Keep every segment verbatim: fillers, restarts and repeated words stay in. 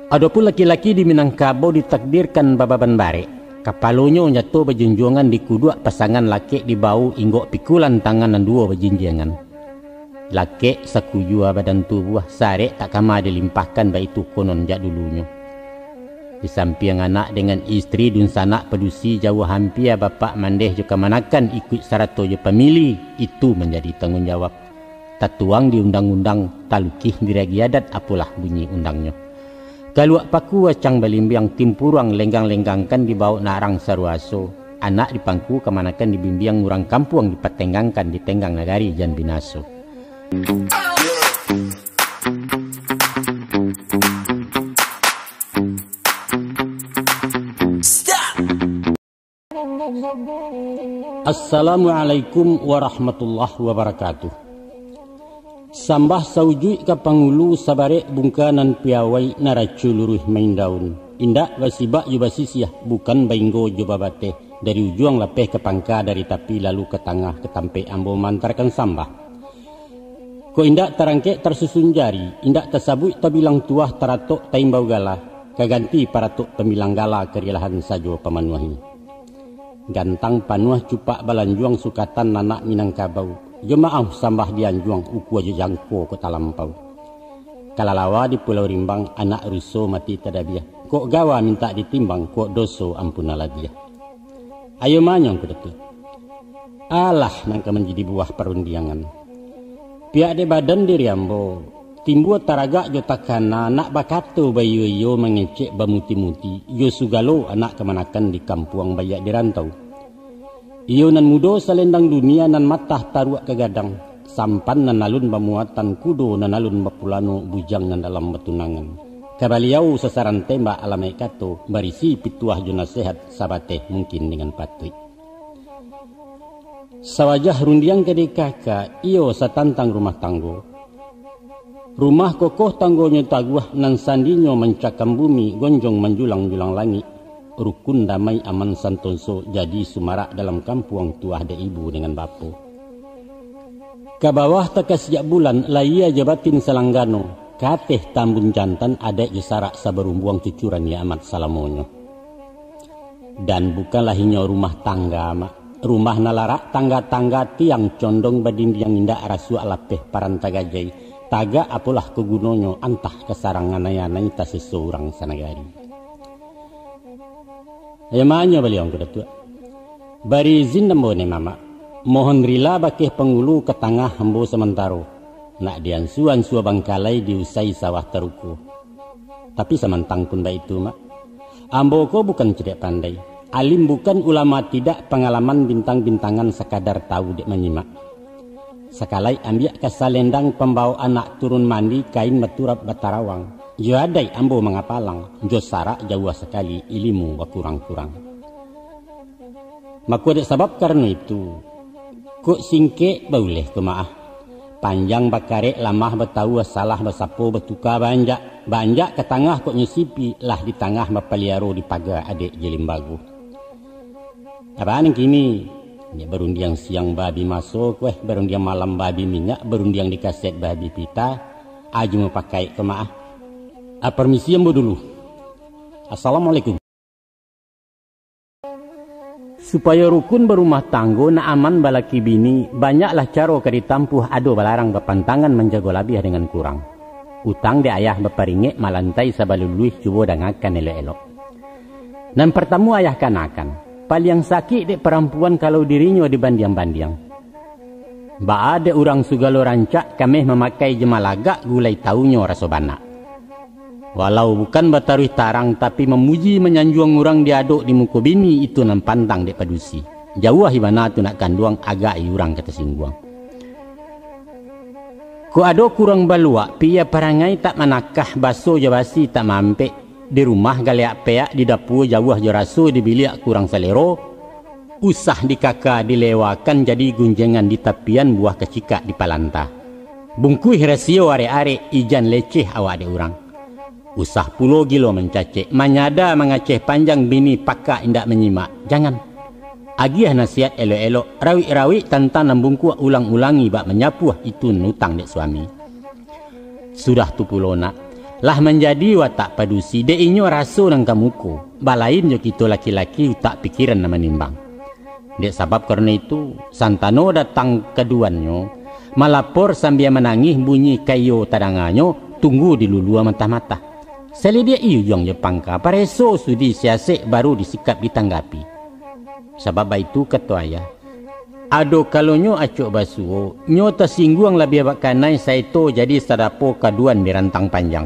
Adopun laki-laki di Minangkabau ditakdirkan bababan barek, kapalonyo nyato bajunjuangan di kuduak pasangan lakek di bahu inggok pikulan tangan nan duo bajinjiangan. Lakek sakujua badan tubuah, sarek tak kama dilimpahkan, baitu konon jak dulunyo. Di sampiang anak dengan istri, dunsanak padusi, jauah ampia bapak mandeh jo kamanakan, ikuik sarato jo pamili, itu manjadi tangguang jawab. Tatuang di undang-undang, talukih di ragi adat, apolah bunyi undangnyo. Kaluak paku acang balimbiang, timpuruang lenggang-lenggangkan, dibaok narang saruaso. Anak di pangku kamanakan dibimbiang, urang kampuang dipatenggangkan, ditenggang nagari jan binaso. Assalamualaikum warahmatullahi wabarakatuh. Sambah saujuik ka pangulu, sabarek bungka nan piawai, naraco luruih maindaun. Indak basibak jo basisiah, bukan bainggo jo babateh. Dari ujuang lapeh ka pangka, dari tapi lalu ka tangah, ka tampek ambo maantakan sambah. Kok indak tarangkek tarsusun jari, indak tasabuik tabilang tuah, taratok taimbau gala, ka ganti paratok pambilang gala, karilahan sajo pamanuahi. Gantang panuah cupak balanjuang, sukatan anak Minangkabau, jo maaf sambah dianjuang, ukua jo jangko kok talampau. Kalalawa di Pulau Rimbang, anak ruso mati tadabiah, kok gawa mintak ditimbang, kok doso ampunlah labiah. Ayo manyong ka Datuak. Alah, nan ka manjadi buah parundiangan. Pihak dek badan diri ambo, timbua taragak jo takana, nak bakato baiyo-iyo, mangecek bamuti-muti, jo sugalo anak kamanakan di kampuang baiak di rantau. Iyo nan mudo salendang dunia, nan matah taruak ka gadang, sampan nan alun bamuatan, kudo nan alun bapulano, bujang nan dalam batunangan. Ka baliau sasaran tembak alamaik kato, barisi pituah jo nasehat, sabateh mungkin dengan patuik. Sawajah rundiang ka dikaka, iyo satantang rumah tanggo. Rumah kokoh tanggonyo taguah, nan sandinyo mancakam bumi, gonjong manjulang-julang langik. Rukun damai aman santoso, jadi sumarak dalam kampuang, tuah dek ibu dengan bapo. Ka bawah takasiak bulan, lahia jo batin salanggano, ka ateh tambun jantan, adaik jo sarak sabarumbuang, cucuran iyo amat salamonyo. Dan bukanlah inyo rumah tangga, Mak. Rumah nan larak tangga-tangga, tiang condong badindiang, indak rasuak lapeh paranta gajai, tagak apolah ka gunonyo, antah ka sarang anai-anai, taseso urang sanagari. Ayo manyong baliau ka Datuak. Bari izin ambo ni, Mamak. Mohon rila bakeh pangulu ka tangah ambo samantaro. Nak diansua-ansua bangkalai, diusai sawah taruko. Tapi samantang pun baitu, Mak. Ambo ko bukan cadiak pandai. Alim bukan, ulama tidak, pangalaman bintang-bintangan, sakadar tahu dek manyimak. Sakalai ambiak ka salendang, pambawok anak turun mandi, kain baturap batarawang. Jo adaik ambo mangapalang, jo sarak jauah sakali, ilimu bakurang-kurang. Mako dek sabab karano itu, kok singkek bauleh ko maah. Panjang bakarek, lamah batawua, salah basapo, batuka baanjak. Baanjak ka tangah kok nyo sipi, lah di tangah bapaliaro, di paga adaik jo limbago. Apo nan kini? Nyo barundiang siang babi maso, kueh barundiang malam babi minyak, barundiang di kaset babi pita, ajo mupakaik ko maah. Ah, permisi ambo dulu. Assalamualaikum. Supayo rukun barumah tanggo, nak aman balaki bini, banyaklah caro ka ditampuah, ado balarang bapantangan, manjago labiah dengan kurang. Utang dek ayah baparingek, malantai sabaluluih, cubo dangakan elok-elok. Nan partamo ayah kanakan, paliang sakik dek parampuan, kalau dirinyo dibandiang-bandiang. Baa dek urang sugalo rancak, kameh mamakai jo malagak, gulai tawunyo raso banak. Walau bukan bataruih tarang, tapi mamuji manyanjuang urang di adok di muko bini, itu nan pantang dek padusi. Jauahi bana tu nak kanduang, agak-i urang ka tasingguang. Kok ado kurang baluak, piya parangai tak manakah, baso jo basi tak maampek, di rumah galeak peak, di dapua jauah jo raso, di biliak kurang salero, usah dikaka dilewakan, jadi gunjengan di tapian, buah kacikak di palanta. Bungkuih rasio arek-arek, ijan leceh awak dek urang. Usah pulo gilo mancacek, manyada mangaceh panjang, bini pakak indak manyimak. Jangan. Agiah nasihat elok-elok, rawik-rawik tantang nan bungkuak, ulang-ulangi bak manyapuah itu nan utang dek suami. Sudah tu pulo nak, lah manjadi watak padusi, dek inyo raso nan ka muko, balain jo kito laki-laki utak pikiran nan manimbang. Dek sabab karano itu, santano datang kaduannyo, malapor sambia manangih, bunyi kaiyo tadanganyo, tunggu di lulua matah-matah. Salidiak ijuang jo pangka, pareso sudi siasek baru disikap ditanggapi. Sabab baitu kato ayah, ado kalonyo acok basuo, nyo tasingguang labiah bakanai saeto jadi sadapo kaduan di rantang panjang.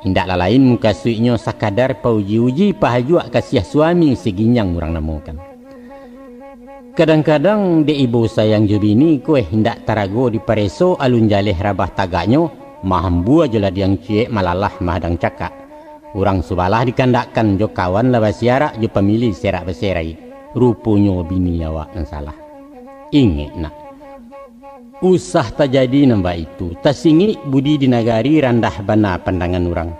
Indak lah lain mukasuiknyo sakadar pauji-uji pahajuak kasiah suami si ginjang urang namokan. Kadang-kadang dek ibo sayang jo bini ko eh indak tarago dipareso alun jaleh rabah tagaknyo, mahambua jo ladiang ciek malalah mahadang cakak. Urang subalah dikandakkan jo kawan lah basiarak jo pamili serak baserai. Ruponyo bini awak nan salah. Ingek nak. Usah tajadi nan baitu, tasingik budi di nagari randah bana pandangan urang.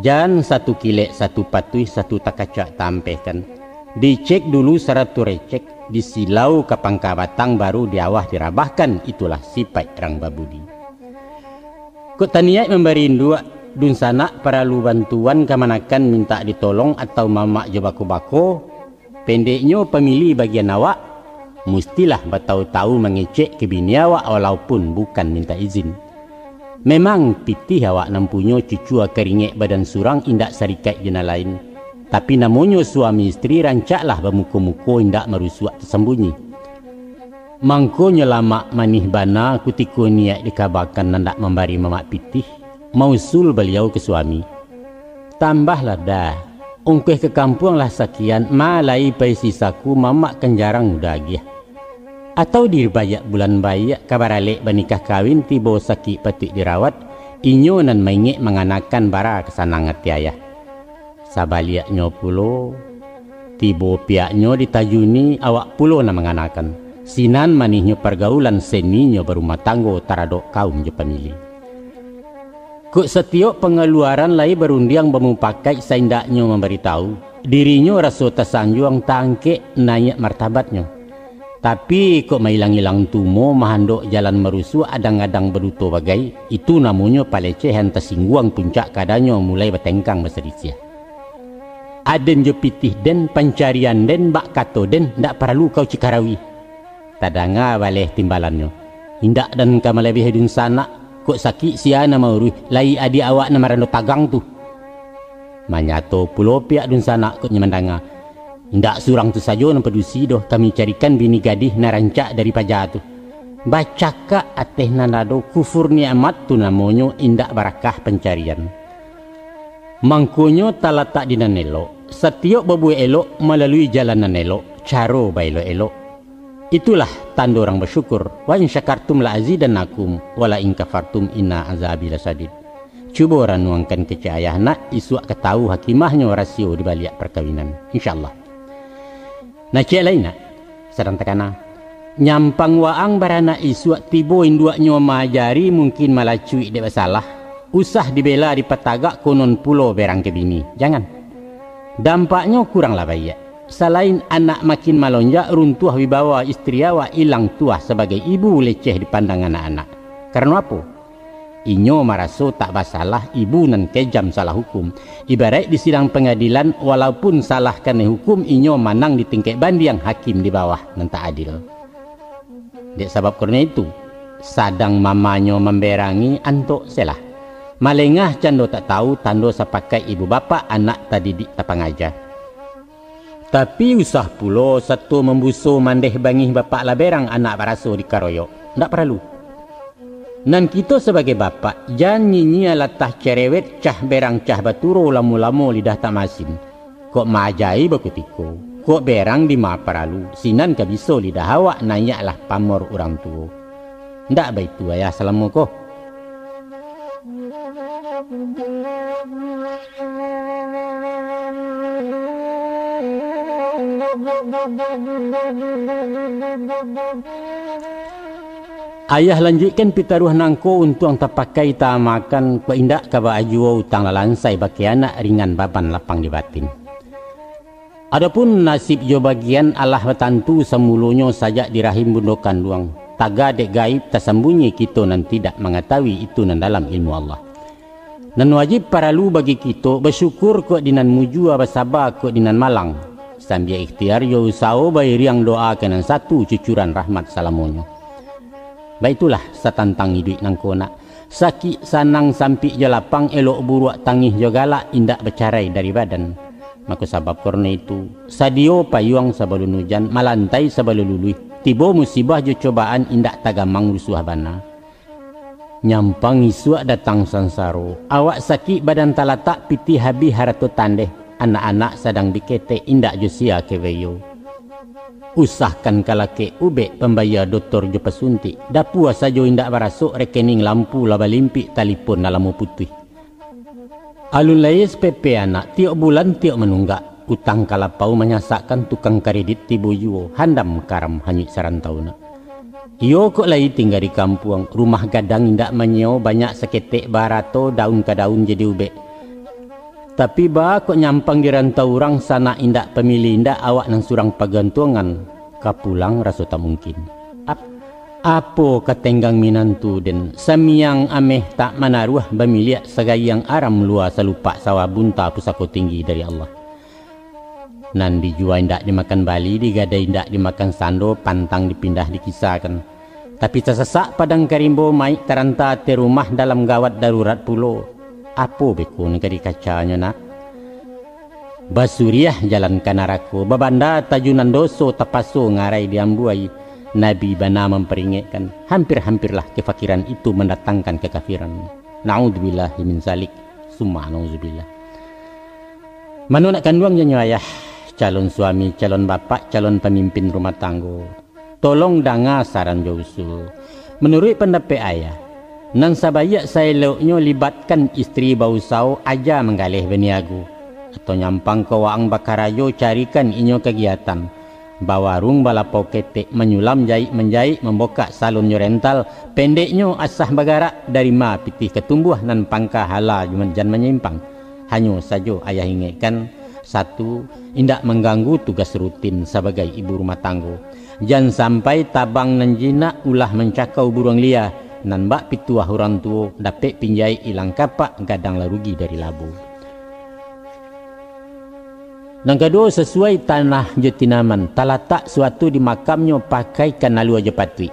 Jan satu kilek, satu patuih, satu takacak taampehkan. Dicek dulu sarato recek, disilau ka pangka batang baru diawah dirabahkan, itulah sipaik rang babudi. Kok taniaik mambari induak, dunsanak paralu bantuan kamanakan mintak ditolong atau mamak jo bako-bako, Pendeknyo, pamili bagian awak, mustilah batau-tau mangecek ka bini awak walaupun bukan mintak izin. Memang pitih awak nan punyo cucua karingek badan surang indak sarikaik jo nan lain, tapi namonyo suami istri rancaklah bamuko-muko indak marusuak tasambunyi. Mangkonyo lamak manih bana kutiko niaik dikabakan nan dak mambari mamak pitih, mausul baliau ka suami. Tambahlah dah, ongkoh ka kampuang lah sakian, ma lai paisi saku mamak kan jarang udah agiah. Atau di baiak bulan baiak ka baralek banikah kawin tibo sakik patuik dirawat, inyo nan maingek manganakan bara ka sanang ati ayah. Sabaliaknyo pulo, tibo pihaknyo ditajuni awak pulo nan manganakan, sinan manihnyo pargaulan seninyo barumah tanggo taradok kaum jo pamili. Kok satiok pangaluaran lai barundiang bamupakaik saindaknyo mambaritahu, dirinyo raso tasanjuang taangkek naiak martabatnyo. Tapi kok mailang-ilang tumo mahandok jalan marusuak adang-adang baduto bagai, itu namonyo palecehan tasingguang puncak kadanyo mulai batengkang basalisiah. Aden jo pitih den, pancarian den, bak kato den, ndak paralu kau cikarawi. Tadanga baleh timbalannyo. Indak dan ka malabiahi dunsanak, kok sakik sia nan mauruih, lai adiak awak nan marando tagang tu. Manyato pulo pihak dunsanak kok nyo mandanga. Indak surang tu sajo nan padusi doh kami carikan bini gadih nan rancak dari paja tu. Bacakak ateh nan ado kufur nikmat tu namonyo indak barakah pancarian. Mangkonyo talatak di nan elok, satiok babuek elok malalui jalan nan elok, caro baelok-elok. Itulah tando urang basyukur, "Wa in syakartum la azidannakum, wa la in kafartum inna azabi lasadid." Cubo ranuangkan kecek ayah nak, isuak ka tahu hakimahnyo rasio di baliak parkawinan. InsyaAllah. Nah, cek lai nak. Sadang takana. Nyampang waang baranak isuak tibo induaknyo maajari mungkin malacuik dek basalah. Usah dibela dipatagak konon pulo berang ka bini. Jangan. Dampaknyo kuranglah baiak. Salain anak makin malonjak, runtuah wibawa istri awak, ilang tuah sabagai ibu, leceh dipandang anak-anak. Karano apo? Inyo maraso tak basalah, ibu nan kejam salah hukum. Ibaraik di sidang pangadilan, walaupun salah kanai hukum, inyo manang di tingkek bandiang, hakim di bawah nan tak adil. Dek sabab karano itu, sadang mamanyo mamberangi, antok selah. Malengah cando tak tahu, tando sapakaik ibu bapak, anak tadidik tapangaja. Tapi usah pulo sato mambuso mandeh bangih bapak lah berang anak baraso dikaroyok. Ndak paralu. Nan kito sabagai bapak, jan nyinyia latah cerewet, cah berang cah baturo, lamo-lamo lidah tak masin. Kok maajai bakutiko, kok berang dima paralu, sinan ka biso lidah awak, naiaklah pamor urang tuo. Ndak baitu ayah salamo ko. Ayah lanjuikkan pitaruah nangko untuang tapakai taamakan, kok indak ka baajuo utang lalansai bakeh anak ringan baban lapang di batin. Adopun nasib jo bagian alah batantu samulonyo sajak di rahim bundo kanduang, taga dek gaib tasambunyi kito nan tidak mangatahui itu nan dalam ilmu Allah. Nan wajib paralu bagi kito basyukur kok di nan mujua, basaba kok di nan malang, sambia ikhtiar jo usaho bairiang doa ka nan satu cucuran rahmat salamonyo. Baitulah satantang iduik nangko nak. Sakik sanang, sampik jo lapang, elok buruak, tangih jo galak, indak bacarai dari badan. Mako sabab karano itu, sadio payuang sabalun ujan, malantai sabalun luluih, tibo musibah jo cobaan indak tagamang rusuah bana. Nyampang isuak datang sansaro, awak sakik badan talatak, pitih habih harato tandeh, anak-anak sadang diketek, indak jo sia kebeyo. Usahkan kalakek ubek pambayia dotor jo pasuntik, dapua sajo indak barasok, rekening lampu lah balimpik, talipon lah lamo putuih. Alun lai S P P anak, tiok bulan tiok manunggak, utang kalapau manyasakkan, tukang karedit tibo juo, handam karam hanyuik sarantau nak. Iyo kok lai tingga di kampuang, rumah gadang indak manyeo, banyak saketek barato, daun ka daun jadi ubek. Tapi baa kok nyampang di rantau urang, sanak indak pamilih indak, awak nan surang pagantuangan, ka pulang raso tak mungkin. Ap-, apo ka tenggang minantu den, samiang ameh tak manaruah, bamiliak sagayang aram lua, salupak sawah bunta, pusako tinggi dari Allah. Nan dijua indak dimakan bali, digadai indak dimakan sando, pantang dipindah dikisakan. Tapi tasasak padang ka rimbo, maik taranta ateh rumah, dalam gawat darurat pulo. Apo beko nan ka dikacanyo nak? Basuriah jalan ka narako, babanda tajunan doso, tapaso ngarai diambuai. Nabi bana mamparingekkan, hampir-hampirlah kafakiran itu mandatangkan kakafiran. Naudzubillahi min zalik, summa naudzubillah. Mano nak kanduang janyo ayah, calon suami, calon bapak, calon pamimpin rumah tanggo. Tolong danga saran jo usul. Manuruik pandapek ayah, nan sabaiak saeloknyo libatkan istri bausaho, aja manggaleh baniago. Atau nyampang ka waang bakarajo, carikan inyo kagiatan. Bawarung, balapau ketek, manyulam, jaik-manjaik, mambokak salon jo rental, pendeknyo asah bagarak, dari ma pitih ka tumbuah, nan pangka hala jan manyaimpang. Hanyo sajo ayah ingekkan, satu, indak mangganggu tugas rutin sabagai ibu rumah tanggo. Jan sampai tabang nan jinak, ulah mancakau buruang lia, nan bak pituah urang tuo, dapek pinjaik ilang kapak, gadang lah rugi dari labo. Nan kaduo, sasuai tanah jo tinaman, talatak suatu di makamnyo, pakaikan alua jo patuik.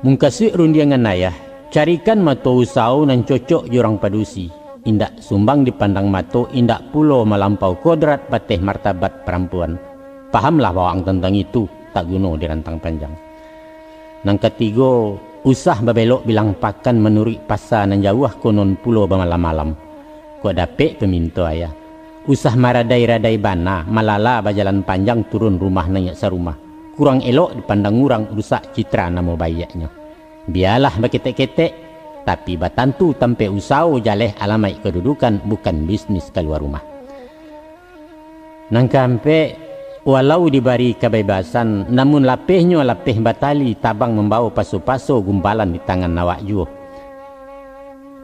Mukasuik rundiangan ayah, carikan mato usaho nan cocok jo urang padusi, indak sumbang dipandang mato, indak pulo malampau kodrat bateh martabat parampuan. Pahamlah bawang tantang itu, tak guno dirantang panjang. Nan katigo, usah babelok bilang pakan manuruik pasa nan jauah, konon pulo bamalam-malam. Kok dapek paminto ayah, usah maradai-radai bana, malala bajalan panjang, turun rumah naiak sarumah. Kurang elok dipandang urang, rusak citra namo baiaknyo. Bialah baketek-ketek, tapi batantu tampek usaho, jaleh alamaik kadudukan, bukan bisnis kalua rumah. Nan kaampek, walau dibari kabebasan, namun lapehnyo lapeh batali, tabang mambawo paso-paso, gumpalan di tangan awak juo.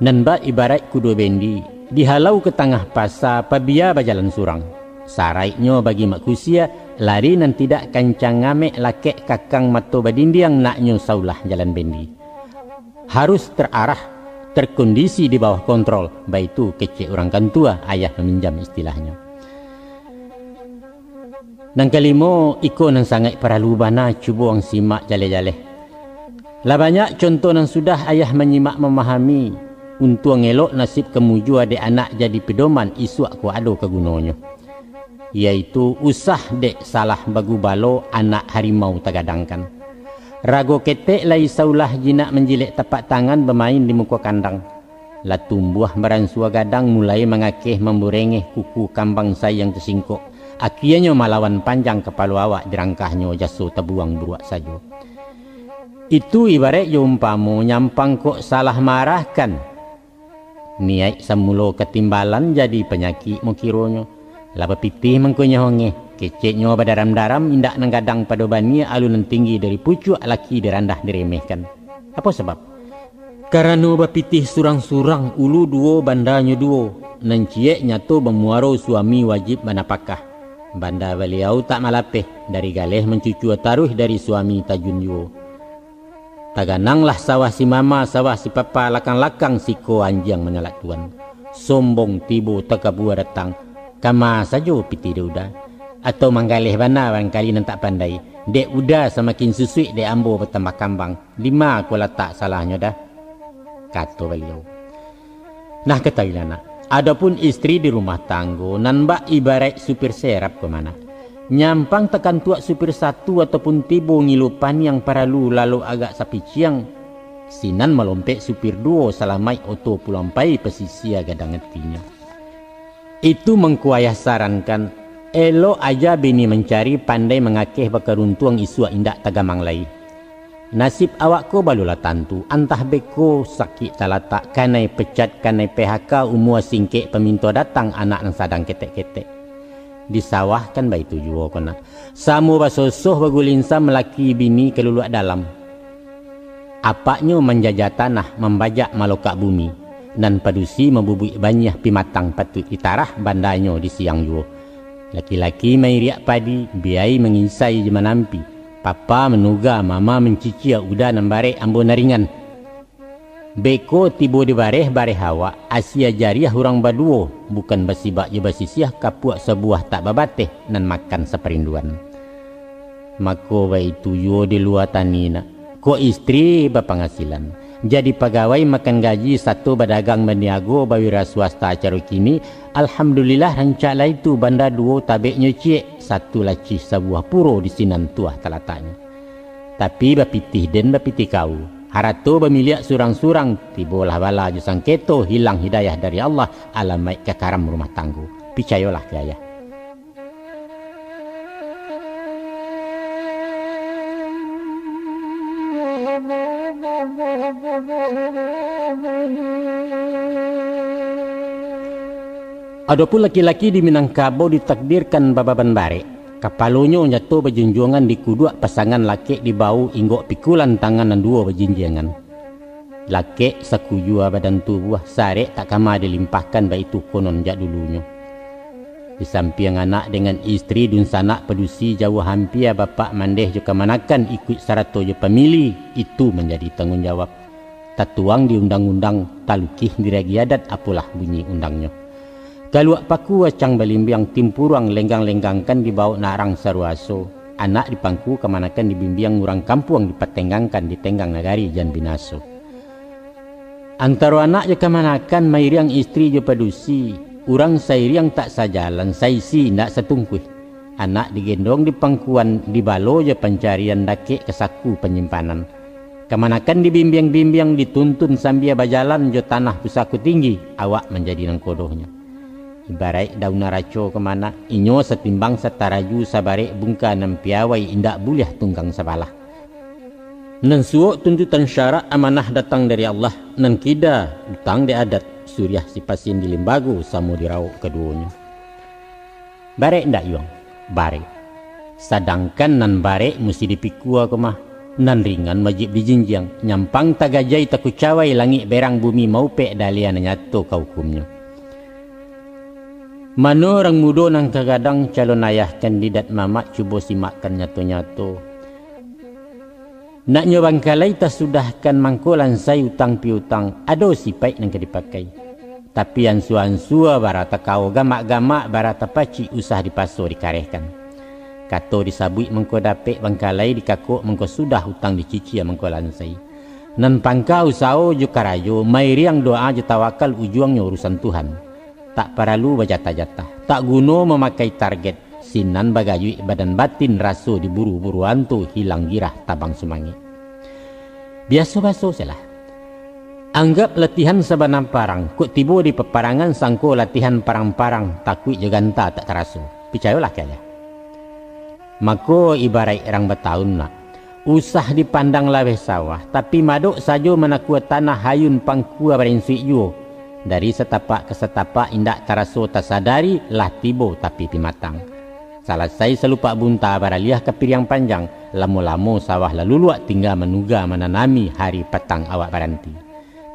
Nan bak ibaraik kudo bendi, dihalau ka tangah pasa, pabia bajalan surang. Saraiknyo bagi mak kusia, lari nan tidak kancang ngamek, lakek kakang mato badindiang, naknyo saulah jalan bendi. Harus terarah, terkondisi di bawah kontrol, baitu kecek urang kantua, ayah maminjam istilahnyo. Nan kalimo, iko nan sangaik paralu bana, cubo ang simak jaleh-jaleh. Lah banyak contoh nan sudah ayah manyimak mamahami, untuang elok nasib ka mujua dek anak jadi pedoman, isuak ko ado ka gunonyo. Yaitu usah dek salah bagubalo, anak harimau tagadangkan. Rago ketek lai saulah, jinak manjilek tapak tangan, bamain di muko kandang. Lah tumbuah baransua gadang, mulai mangakeh mamburengeh, kuku kambang sayang tasingkok. Akienyo malawan panjang kapalo awak, dirangkahnyo jaso tabuang buruak sajo. Itu ibaraik jo umpamo, nyampang kok salah maarahkan. Niaik samulo katimbalan, jadi panyakik mokironyo. Lah bapitih mangkonyo hongeh, keceknyo badaram-daram, indak nan gadang pado bania, alun nan tinggi dari pucuak, laki dirandah diremehkan. Apo sabab? Karano bapitih surang-surang, ulu duo, bandanyo duo, nan ciek nyato bamuaro, suami wajib banapakah. Banda baliau tak malapeh, dari galeh mancucua taruih dari suami tajun juo. Tagananglah sawah si mama, sawah si papa, lakang-lakang siko anjiang manyalak tuan. Sombong tibo takabua datang, kama sajo pitih dek Uda. Atau manggaleh bana barangkali nan tak pandai, dek Uda samakin susuik dek ambo batambah kambang, dima ko latak salahnyo dah, kato baliau. Nah, katahuilah nak, adopun istri di rumah tanggo nan bak ibaraik supir serap ko ma nak. Nyampang takantuak supir satu ataupun tibo ngilu paniang paralu lalok agak sapiciang, sinan malompek supir duo salamaik oto pulang pai pasisia gadang atinyo. Itu mangko ayah sarankan, elok aja bini mancari, pandai mangakeh bakaruntuang isuak indak tagamang lai. Nasib awak ko balulah tantu, antah beko sakik talatak, kanai pecat, kanai P H K, umua singkek paminto datang anak nan sadang ketek-ketek. Di sawah kan baitu juo ko nak. Samo basosoh bagulinsa malaki bini kaluluak dalam. Apaknyo manjajah tanah, mambajak malokak bumi, nan padusi mambubuik banyiah pimatang patuik ditarah bandanyo di siang juo. Laki-laki mairiak padi, biai mangisai jo manampi, papa manuga, mama mancicia, Uda nan barek, ambo nan ringan. Beko tibo di bareh, bareh awak, asia jariah urang baduo, bukan basibak jo basisiah, kapuak sabuah tak babateh, nan makan saparinduan. Mako baitu juo di lua tani nak. Kok istri bapangasilan, jadi pagawai makan gaji sato badagang baniago bawira swasta caro kini, alhamdulillah rancak lah itu banda duo tabeknyo ciek, satu lacih sabuah puro di sinan tuah talataknyo. Tapi bapitih den bapitih kau, harato bamiliak surang-surang, tibolah bala jo sangketo, hilang hidayah dari Allah, alamaik ka karam rumah tanggo. Picayolah ka ayah. Adopun laki-laki di Minangkabau ditakdirkan bababan barek, kapalonyo nyato bajunjuangan di kuduak pasangan lakek di bau inggok pikulan tangan nan duo bajinjiangan. Lakek sakujua badan tubuah, sarek tak kama dilimpahkan, baitu konon jak dulunyo. Di sampiang anak dengan istri, dunsanak padusi jauah ampia, bapak mandeh jo kamanakan ikuik sarato jo pamili, itu manjadi tangguang jawab. Tatuang di undang-undang, talukih di ragi adat, apolah bunyi undangnyo. Galuak paku acang balimbiang, timpuruang lenggang-lenggangkan, dibaok narang saruaso. Anak dipangku, kamanakan dibimbiang, urang kampuang dipatenggangkan, ditenggang nagari jan binaso. Antaro anak jo kamanakan, mairiang istri jo padusi, urang sairiang tak sajalan, saisi indak satungkuih. Anak digendong di pangkuan, dibalo jo pancarian, dakek ka saku panyimpanan. Kamanakan dibimbiang-bimbiang, dituntun sambia bajalan, jo tanah pusako tinggi, awak manjadi nangkodohnyo. Ibaraik daun araco kamanak, inyo satimbang sataraju, sabarek bungka nan piawai, indak buliah tunggang sabalah. Nan suok tuntutan syarak, amanah datang dari Allah, nan kida utang di adat, suriah sipasin di limbago, samo dirawok kaduonyo. Barek ndak, Yuang? Barek. Sadangkan nan barek musti dipikua ko mah, nan ringan wajib dijinjiang, nyampang tagajai takucawai, langik berang bumi maupek, dalia nan nyato ka ukumnyo. Mano urang mudo nan ka gadang, calon ayah kandidat mamak, cubo simakkan nyato-nyato. Naknyo bangkalai tasudahkan, mangko lansai utang piutang, ado sipaik nan ka dipakai. Tapi ansua-ansua bara takao, gamak-gamak bara tapacik, usah dipaso dikarehkan. Kato disabuik mangko dapek, bangkalai dikakok mangko sudah, utang dicicia mangko lansai. Nan pangka usaho jo karajo, mairiang doa jo tawakal, ujuangnyo urusan Tuhan. Tak paralu bajatah-jatah, tak guno mamakai target, sinan bagayuik badan batin, raso diburu-buru anto, hilang girah tabang sumangik. Biaso baso se lah. Anggap latihan sabana parang, kok tibo di paparangan, sangko latihan parang-parang, takuik jo ganta tak taraso. Picayolah ka ayah. Mako ibaraik rang bataun nak. Usah dipandang laweh sawah, tapi madok sajo manakua tanah, hayun pangkua barinsuik juo. Dari satapak ka satapak indak taraso tasadari, lah tibo tapi pimatang. Salasai salupak bunta, baraliah ka piriang panjang, lamo-lamo sawah lah luluak, tingga manuga mananami, hari patang awak baranti.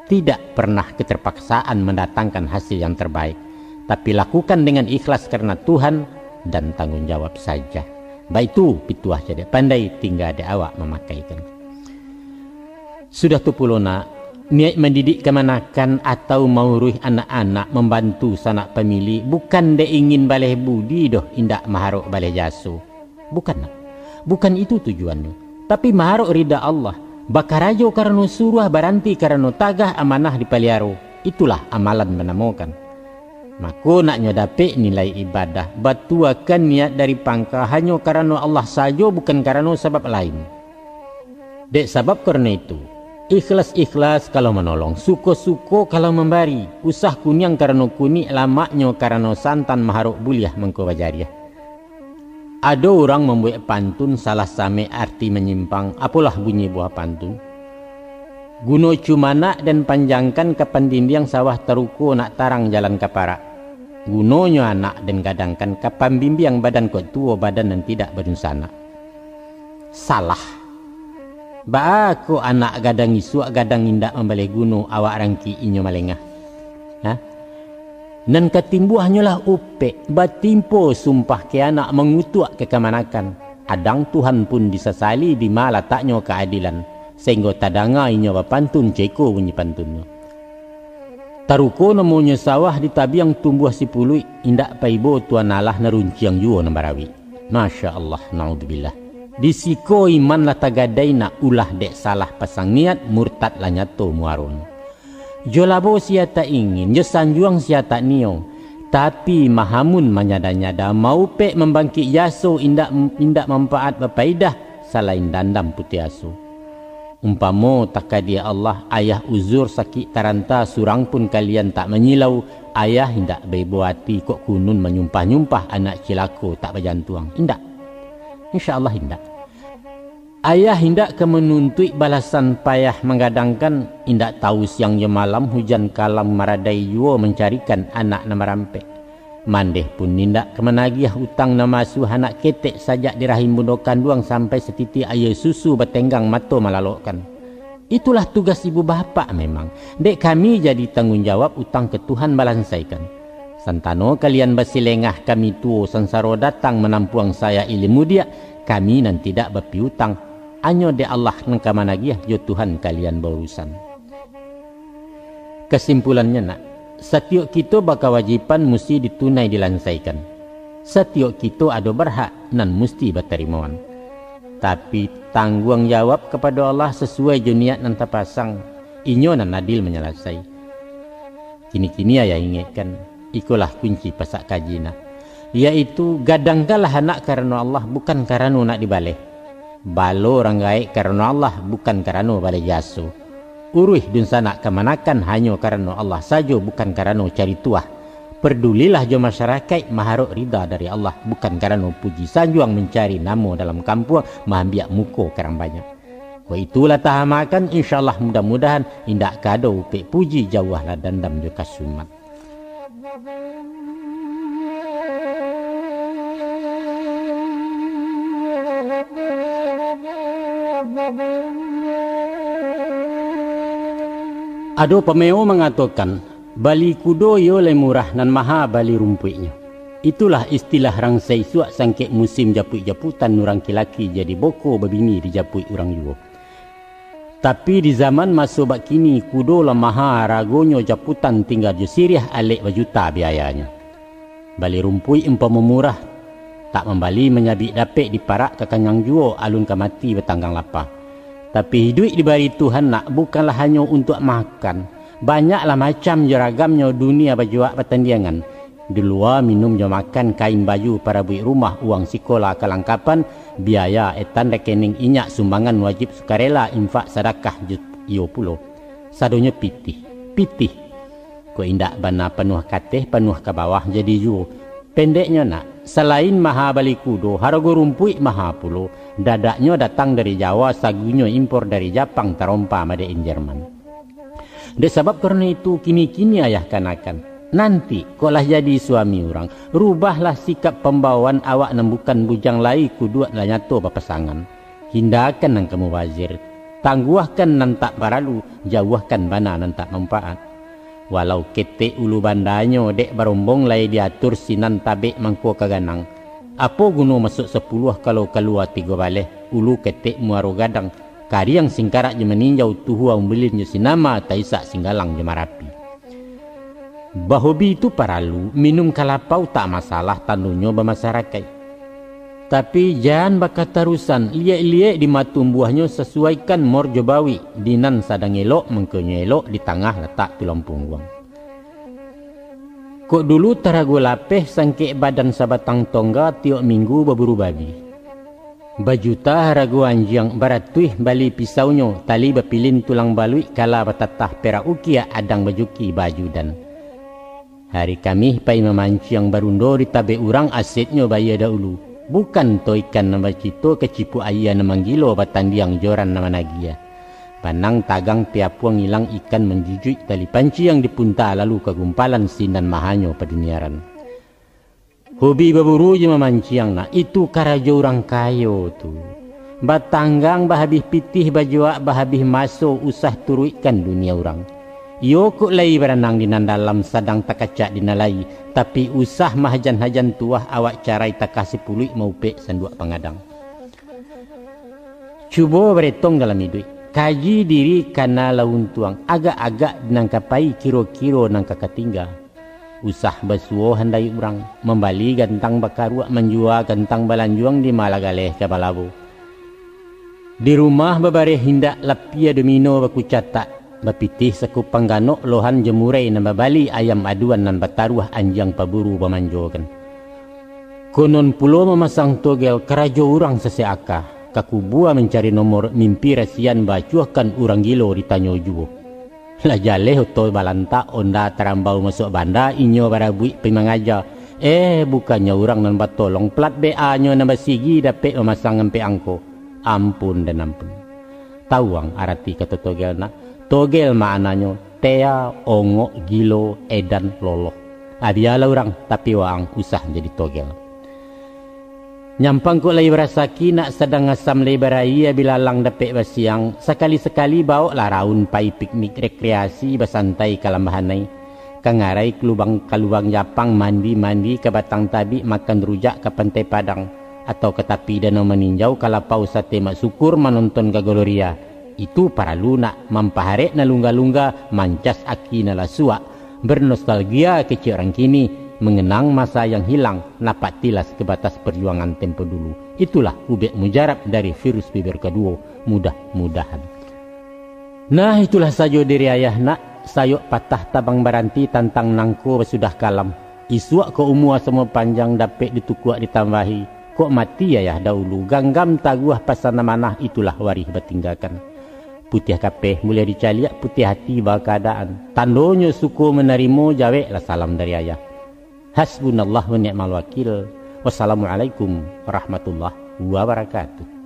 Tidak pernah keterpaksaan mandatangkan hasil yang terbaik, tapi lakukan dengan ikhlas karena Tuhan, dan tanggung jawab saja. Baitu pituah cadiak pandai, tingga dek awak mamakaikan. Sudah tu pulo nak, niaik mandidik kamanakan atau mauruih anak-anak, mambantu sanak pamili, bukan dek ingin baleh budi doh, indak maharok baleh jaso. Bukan nak. Bukan itu tujuannyo. Tapi maharok rida Allah. Bakarajo karano suruah, baranti karano tagah, amanah dipaliaro. Itulah amalan manamokan. Mako, nak nyo dapek nilai ibadah, batuakan niat dari pangka hanyo karano Allah sajo, bukan karano sabab lain. Dek sabab karano itu, ikhlas-ikhlas kalau manolong, suko-suko kalau mambari, usah kuniang karano kunik, lamaknyo karano santan, maharok buliah mangko bajariah. Ado urang mambuek pantun salah samek, arti manyimpang, apolah bunyi buah pantun. Guno cumanak den panjangkan, ka pandindiang sawah taruko, nak tarang jalan ka parak. Gunonyo anak den gadangkan, ka pambimbiang badan kok tuo, badan nan tidak badunsanak. Salah. Baa kok anak gadang isuak, gadang indak mambaleh guno, awak rangkik inyo malengah. Ha? Nan ka timbuahnyo lah upek, batimpo sumpah ka anak, mangutuak ka kamanakan. Adang Tuhan pun disasali, di ma lataknyo kaadilan, sainggo tadanga inyo bapantun, ceko bunyi pantunnyo. Taruko namonyo sawah, di tabiang tumbuah sipuluik, indak paibo tuan alah, narunciang juo nan barawik. Masya Allah, naudzubillah. Di siko iman lah tagadai nak, ulah dek salah pasang niat, murtad lah nyato muaronyo. Jo labo sia tak ingin, jo sanjuang sia tak nio. Tapi mahamun manyada-nyada, maupek mambangkik jaso, indak, indak manfaat bapaidah, salain dandam putuih aso. Umpamo takadia Allah, ayah uzur sakik taranta, surang pun kalian tak manyilau, ayah indak baibo ati, kok kunun manyumpah-nyumpah, anak cilako tak bajantuang. Indak. Insya Allah indak. Ayah indak ka manuntuik balasan payah manggadangkan, indak tahu siang jo malam, hujan kalam maradai juo, mancarikan anak nan marampek. Mandeh pun indak ka managiah utang nan maasuah anak ketek, sajak di rahim bundo kanduang sampai satitik aia susu batenggang mato malalokkan. Itulah tugas ibu bapak memang. Dek kami jadi tanggung jawab, utang ka Tuhan balansaikan. Santano kalian basilengah, kami tuo sansaro datang, manampuang sayak ilim mudiak, kami nan tidak bapiutang. Hanyo dek Allah nan ka managiah, jo Tuhan kalian baurusan. Kasimpulannyo nak, satiok kito bakawajiban musti ditunai dilansaikan. Satiok kito ado barhak nan musti batarimoan. Tapi, tangguang jawab kapado Allah sasuai jo niat nan tapasang, Inyo nan adil manyalasai. Kini-kini ayah ingekkan, ikolah kunci pasak kaji nak, yaitu gadangkanlah anak karano Allah, bukan karano nak dibaleh. Balo urang gaek karano Allah, bukan karano baleh jaso. Uruih dunsanak kamanakan hanyo karano Allah sajo, bukan karano cari tuah. Perdulilah jo masyarakaik, maharok rida dari Allah, bukan karano puji sanjuang, mancari namo dalam kampuang, maambiak muko karang banyak. Kok itulah tahamakan, insya Allah, mudah-mudahan indak ka ado upek puji, jauahlah dandam jo kasumat. Ado pameo mangatokan, bali kudo iyo lai murah, nan maha bali rumpuiknyo. Itulah istilah rang saisuak sangkek musim japuik-japutan, urang kilaki jadi boko, babini dijapuik urang juo. Tapi di zaman maso bak kini, kudo lah maha aragonyo, japutan tingga jo siriah, alek bajuta biayanyo. Bali rumpuik umpamo murah, tak mambali manyabik dapek, diparak ka kanyang juo, alun ka mati batanggang lapa. Tapi iduik dibari Tuhan nak, bukanlah hanyo untuak makan. Banyaklah macam jo ragamnyo dunia bajuak batandiangan. Di lua minum jo makan, kain baju, parabuik rumah, uang sikola kalangkapan, biaya etan rekening inyak, sumbangan wajib sukarela, infak sadakah jo iyo pulo. Sadonyo pitih, pitih. Kok indak bana panuah kateh, panuah ka bawah jadi juo. Pendeknyo nak, salain maha bali kudo, harago rumpuik maha pulo. Dadaknyo datang dari Jawa, sagunyo impor dari Japang, tarompa made in Jerman. Dek sabab karano itu, kini-kini ayah kanakan, nanti kok lah jadi suami urang, rubahlah sikap pambawaan awak nan bukan bujang lai, kuduak lah nyato bapasangan. Hindakan nan ka mubazir, tangguahkan nan tak paralu, jauahkan bana nan tak manfaat. Walau ketek ulu bandanyo, dek barombong lai diatur, sinan tabek mangko ka ganang. Apo guno masuak sapuluah kalau kalua tigo baleh, ulu ketek muaro gadang, kariang singkarak jo maninjau, tuhua umbilin jo sinama, taisak singgalang jo marapi. Bahobi tu paralu, minum kalapau tak masalah, tandonyo bamasarakaik. Tapi jan bakatarusan, liek-liek di matumbuahnyo, sasuaikan mor jo bawik, di nan sadang elok, mangkonyo elok, di tangah latak tulang pungguang. Kok dulu tarago lapeh, sangkek badan sabatang tongga, tiok minggu baburu babi. Bajuta harago anjiang, baratuih bali pisaunyo, tali bapilin tulang baluik, kala batatah perak ukiak, adang bajuki baajudan. Hari Kamih pai mamanciang, barundo di tabek urang, asetnyo bayia dahulu. Bukan to ikan nan bacito, kacipuk aia nan manggilo, batandiang joran nan managiah. Panang tagang piapuang ilang, ikan manjujuik tali panciang, dipunta lalu ka gumpalan, sinan mahanyo paduniaran. Hobi baburu jo mamanciang nak, itu karajo urang kayo tu. Batanggang bahabih pitih, bajuak bahabih maso, usah turuikkan dunia urang. Iyo kok lai baranang di nan dalam, sadang takacak di nan lai, tapi usah mahajan-hajan tuah, awak carai takah sipuluik, maupek sanduak pangadang. Cubo baretong dalam iduik, kaji diri kana lah untuang, agak-agak nan ka pai, kiro-kiro nan ka katingga. Usah basuo handai urang, mambali gantang bakaruak, manjua gantang balanjuang, di Malagaleh ka Balabo. Di rumah babareh indak, lapia domino bakucatak, bapitih sakupang ganok, lohan jo murai nan babali, ayam aduan nan bataruah, anjiang paburu bamanjokan. Konon pulo mamasang togel, karajo urang sasek aka, ka kubua mancari nomor, mimpi rasian baacuahkan, urang gilo ditanyo juo. Lah jaleh oto balantak, onda tarambau masuak banda, inyo barabuik pai mangaja. Eh, bukannyo urang nan batolong, plat B A-nyo nan basigi, dapek mamasang ampek angko. Ampun dan ampun. Tawuang arati kato togel nak? Togel maknanyo tea, ongok, gilo, edan, loloh. Ah, bialah urang, tapi waang usah jadi togel. Nyampang kok lai barasaki, nak sadang asam lai barayia, bilalang dapek basiang, sakali-sakali bawoklah raun, pai piknik rekreasi, basantai ka Lambahanai, ka ngarai ka lubang, ka Lubang Japang, mandi-mandi ka Batang Tabik, makan rujak ka Pantai Padang, atau ka tapi Danau Maninjau, ka lapau sate Mak Sukur, manonton ka Gloria. Itu paralu nak mampaharek nan lungga-lungga, mancas aki nan lah suak, bernostalgia kecek urang kini, mengenang masa yang hilang, napak tilas ke batas perjuangan tempo dulu. Itulah ubek mujarab dari virus bibir kaduo, mudah-mudahan. Nah, itulah sajo diri ayah nak, sayok patah tabang baranti tantang nangko basudah kalam. Isuak ko umua samo panjang dapek ditukuak ditambahi, kok mati ayah dahulu, ganggam taguah pasan amanah, itulah warih batinggakan. Putiah kapeh muliah dicaliak, putiah ati bakaadaan. Tandonyo suko manarimo, jaweklah salam dari ayah. Hasbunallah wa ni'mal wakil. Wassalamualaikum warahmatullahi wabarakatuh.